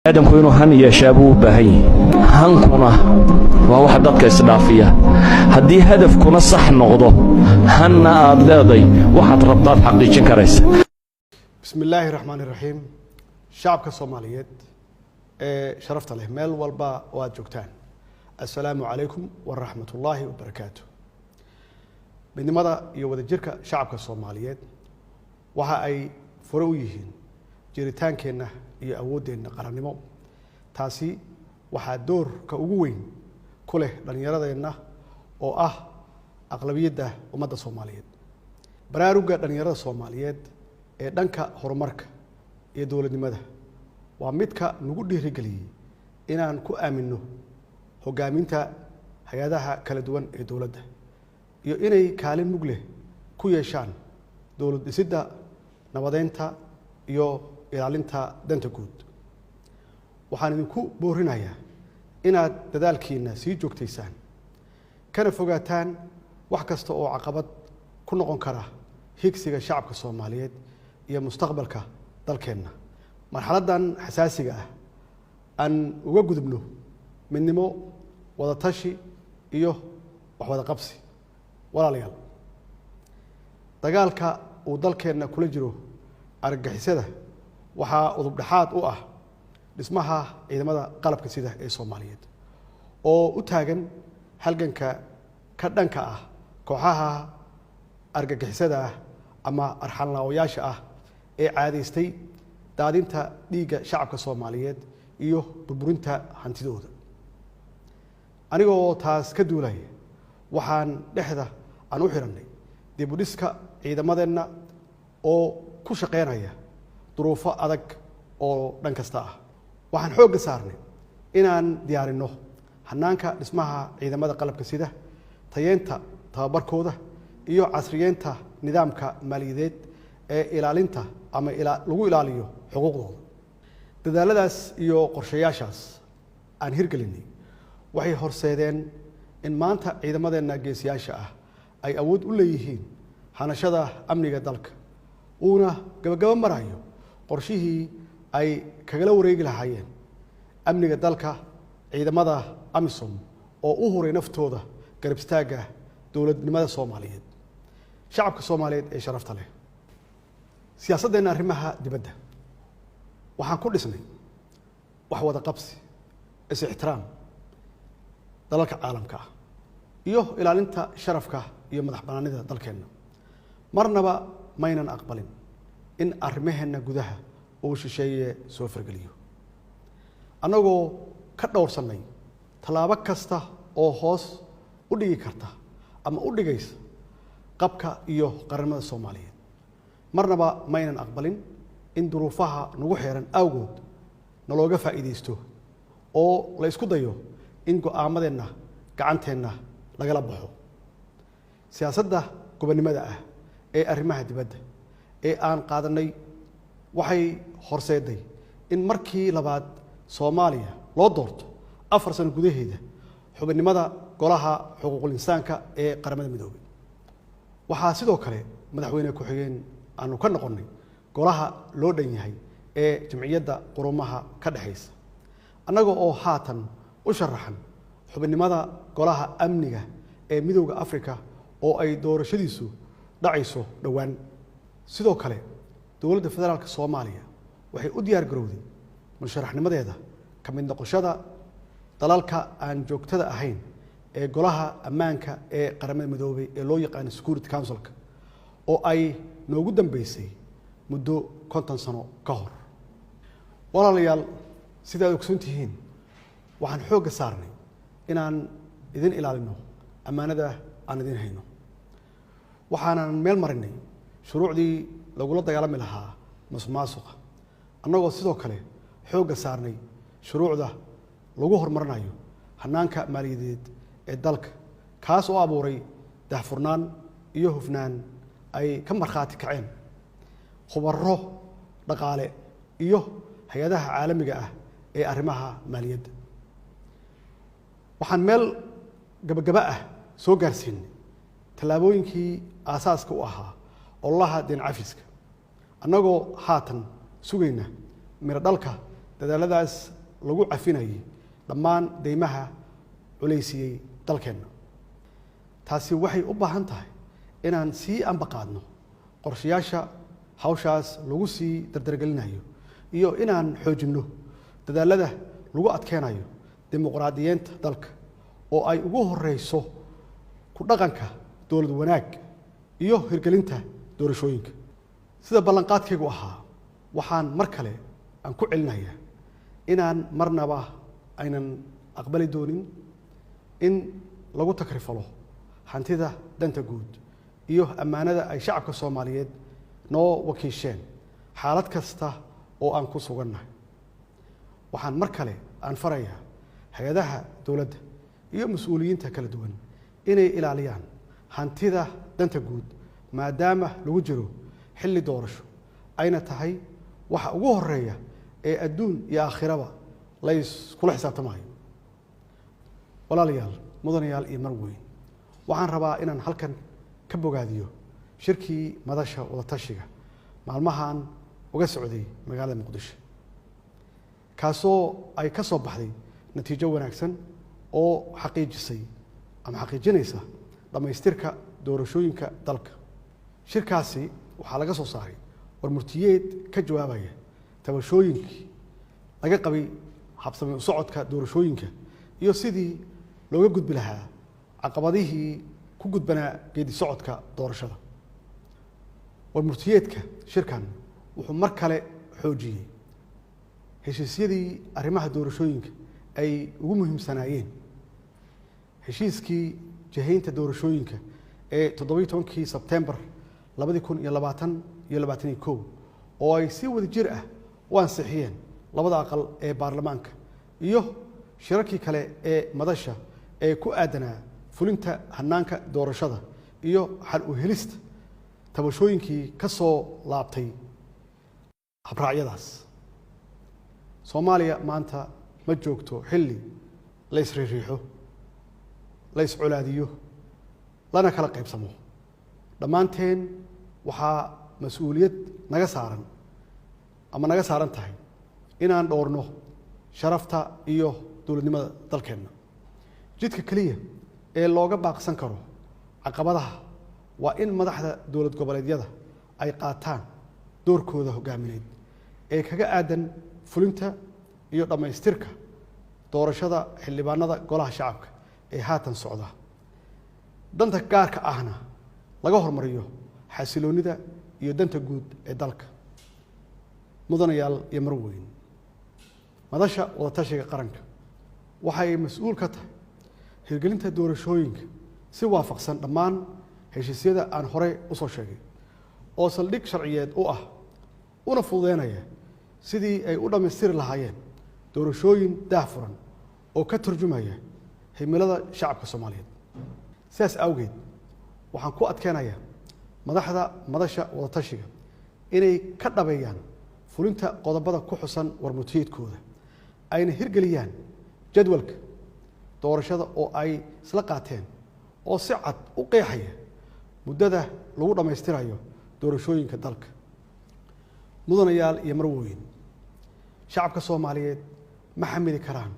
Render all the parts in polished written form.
Aadamku inuu han yeeshaa buu u baahan yahay. Hankuna waa waxa dadka isdhaafiya. Haddii hadafkuna sax noqdo, hanna aad leeday, waxaad rabtaad xaqiijin karaysa. Bismi illaahi raxmaan iraxiim. Shacabka Soomaaliyeed ee sharafta leh, meel walba oo aad joogtaan, assalaamu calaykum waraxmat ullaahi wabarakaatu. Midnimada iyo wadajirka shacabka Soomaaliyeed waxa ay fure u yihiin jiritaankeenna iyo awooddeenna qarannimo. Taasi waxaa doorka ugu weyn ku leh dhallinyaradeenna oo ah aqlabiyadda ummadda Soomaaliyeed. Baraarugga dhallinyarada Soomaaliyeed ee dhanka horumarka iyo dowladnimada waa midka nagu dhiirigeliyey inaan ku aaminno hoggaaminta hay-adaha kala duwan ee dowladda iyo inay kaalin mug leh ku yeeshaan dowlad dhisidda, nabadeynta iyo ilaalinta danta guud. Waxaan idinku boorinayaa inaad dadaalkiina sii joogtaysaan, kana fogaataan wax kasta oo caqabad ku noqon kara higsiga shacabka Soomaaliyeed iyo mustaqbalka dalkeenna. Marxaladdan xasaasiga ah aan uga gudubno midnimo, wadatashi iyo waxwada qabsi. Walaalayaal, dagaalka uu dalkeenna kula jiro argagixisada waxaa udub dhexaad u ah dhismaha ciidamada qalabka sida ee Soomaaliyeed oo u taagan halganka ka dhanka ah kooxaha argagixisada ah ama arxanlaawayaasha ah ee caadaystay daadinta dhiigga shacabka Soomaaliyeed iyo burburinta hantidooda. Anigoo taas ka duulaya, waxaan dhexda aan u xidhannay dib u dhiska ciidamadeenna oo ku shaqeynaya duruufo adag oo dhan kasta ah. Waxaan xoogga saarnay inaan diyaarinno hanaanka dhismaha ciidamada qalabka sida, tayeenta tababarkooda iyo casriyeynta nidaamka maaliyadeed ee ilaalinta ama lagu ilaaliyo xuquuqdooda. Dadaaladaas iyo qorshayaashaas aan hirgelinay waxay horseedeen in maanta ciidamadeenna geesiyaasha ah ay awood u leeyihiin hanashada amniga dalka, uuna gabagabo marayo qorshihii ay kagala wareegi lahaayeen amniga dalka ciidamada AMISOM oo u huray naftooda garab istaagga dowladnimada Soomaaliyeed. Shacabka Soomaaliyeed ee sharafta leh, siyaasadeenna arrimaha dibadda waxaan ku dhisnay wax wada qabsi, is-ixtiraam dalalka caalamka ah iyo ilaalinta sharafka iyo madax banaanida dalkeenna. Marnaba maynan aqbalin in arrimaheenna gudaha uu shisheeye soo fargeliyo, annagoo ka dhowrsannay tallaabo kasta oo hoos u dhigi karta ama u dhigaysa qabka iyo qarannimada Soomaaliyeed. Marnaba maynan aqbalin in duruufaha nagu xeeran awgood nalooga faa'iidaysto oo la isku dayo in go'aamadeenna gacanteenna lagala baxo. Siyaasadda gobonnimada ah ee arrimaha dibadda ee aan qaadanay waxay horseeday in markii labaad Soomaaliya loo doorto 4 sano gudaheeda xubinnimada Golaha Xuquuqul Insaanka ee Qaramada Midoobay. Waxaa sidoo kale madaxweyne ku-xigeen aanu ka noqonnay golaha loo dhan yahay ee Jamciyadda Qurumaha ka dhexaysa, annaga oo haatan u sharaxan xubinnimada Golaha Amniga ee Midowda Africa oo ay doorashadiisu dhacayso dhowaan. Sidoo kale, Dowladda Federaalka Soomaaliya waxay u diyaar garowday musharaxnimadeeda ka mid noqoshada dalalka aan joogtada ahayn ee Golaha Ammaanka ee Qaramada Midoobay ee loo yaqaano Security Councilka, oo ay noogu dambeysay muddo 50 sano ka hor. Walaalayaal, sidaad ogsoon tihiin, waxaan xoogga saarnay inaan idin ilaalino ammaanada aan idin hayno. Waxaanan meel marinay shuruucdii lagula dagaalami lahaa musuqmaasuqa, annagoo sidoo kale xoogga saarnay shuruucda lagu horumarinayo hanaanka maaliyadeed ee dalka, kaas oo abuuray daahfurnaan iyo hufnaan ay ka markhaati kaceen khubaro dhaqaale iyo hay-adaha caalamiga ah ee arrimaha maaliyadda. Waxaan meel gabagaba ah soo gaarsiinay tallaabooyinkii aasaaska u ahaa ololaha deen cafiska, annagoo haatan sugayna miro dhalka Dadaaladaas lagu cafinayay dhammaan deymaha culaysiiyey dalkeenna. Taasi waxay u baahan tahay inaan sii ambaqaadno qorshayaasha hawshaas lagu sii dardargelinayo iyo inaan xoojinno dadaalada lagu adkeenayo dimuqraadiyeynta dalka, oo ay ugu horeyso ku dhaqanka dowlad wanaag iyo hirgelinta doorashooyinka. Sida ballanqaadkaygu ahaa, waxaan mar kale aan ku celinayaa inaan marnaba aynan aqbali doonin in lagu takrifalo hantida danta guud iyo ammaanada ay shacabka Soomaaliyeed noo wakiisheen xaalad kasta oo aan ku sugannahay. Waxaan mar kale aan farayaa hay-adaha dowladda iyo mas-uuliyiinta kala duwan inay ilaaliyaan hantida danta guud, maadaama lagu jiro xilli doorasho, ayna tahay waxa ugu horeeya ee adduun iyo aakhiraba layskula xisaabtamayo. Walaalayaal, mudanayaal iyo mar weyn, waxaan rabaa inaan halkan ka bogaadiyo shirkii madasha wadatashiga maalmahan uga socday magaalada Muqdisho, kaasoo ay ka soo baxday natiijo wanaagsan oo xaqiijisay ama xaqiijinaysa dhammaystirka doorashooyinka dalka. Shirkaasi waxaa laga soo saaray war murtiyeed ka jawaabaya tabashooyinkii laga qabay habsami u socodka doorashooyinka iyo sidii looga gudbi lahaa caqabadihii ku gudbanaa geedi socodka doorashada. War murtiyeedka shirkan wuxuu mar kale xoojiyey heshiisyadii arrimaha doorashooyinka ay ugu muhiimsanaayeen heshiiskii jihaynta doorashooyinka ee 17-kii Sebtembar 2020 iyo 21, oo ay si wada jir ah u ansixiyeen labada aqal ee baarlamaanka, iyo shirarkii kale ee madasha ee ku aadanaa fulinta hanaanka doorashada iyo xal u helista tabashooyinkii ka soo laabtay habraacyadaas. Soomaaliya maanta ma joogto xilli la isriiriixo, la iscolaadiyo, lana kala qaybsamo. Dhammaanteen waxaa mas-uuliyad naga saaran ama naga saaran tahay inaan dhowrno sharafta iyo dowladnimada dalkeenna. Jidka keliya ee looga baaqsan karo caqabadaha waa in madaxda dowlad goboleedyada ay qaataan doorkooda hoggaamineed ee kaga aadan fulinta iyo dhammaystirka doorashada xildhibaanada golaha shacabka ee haatan socda, danta gaarka ahna laga hormariyo xasiloonnida iyo danta guud ee dalka. Mudanayaal iyo marweyn, madasha wadatashiga qaranka waxay mas-uul ka tahay hirgelinta doorashooyinka si waafaqsan dhammaan heshiisyada aan horey usoo sheegay, oo saldhig sharciyeed u ah una fududeynaya sidii ay u dhammaystiri lahaayeen doorashooyin daah furan oo ka turjumaya himilada shacabka Soomaaliyeed. Sidaas awgeed, waxaan ku adkeenayaa madaxda madasha wadatashiga inay ka dhabeeyaan fulinta qodobada ku xusan warmutiyeedkooda, ayna hirgeliyaan jadwalka doorashada oo ay isla qaateen, oo si cad u qeexaya muddada lagu dhammaystirayo doorashooyinka dalka. Mudanayaal iyo marwooyin, shacabka Soomaaliyeed ma xamili karaan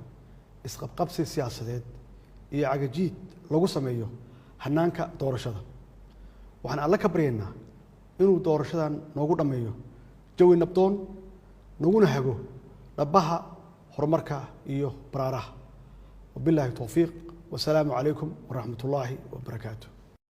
isqabqabsi siyaasadeed iyo cagajiid lagu sameeyo hanaanka doorashada. Waxaan Alle ka baryaynaa inuu doorashadan noogu dhammeeyo jawi nabdoon, naguna hago dhabbaha horumarka iyo baraaraha. Wabilaahi towfiiq, wasalaamu calaykum waraxmat ullaahi wabarakaatu.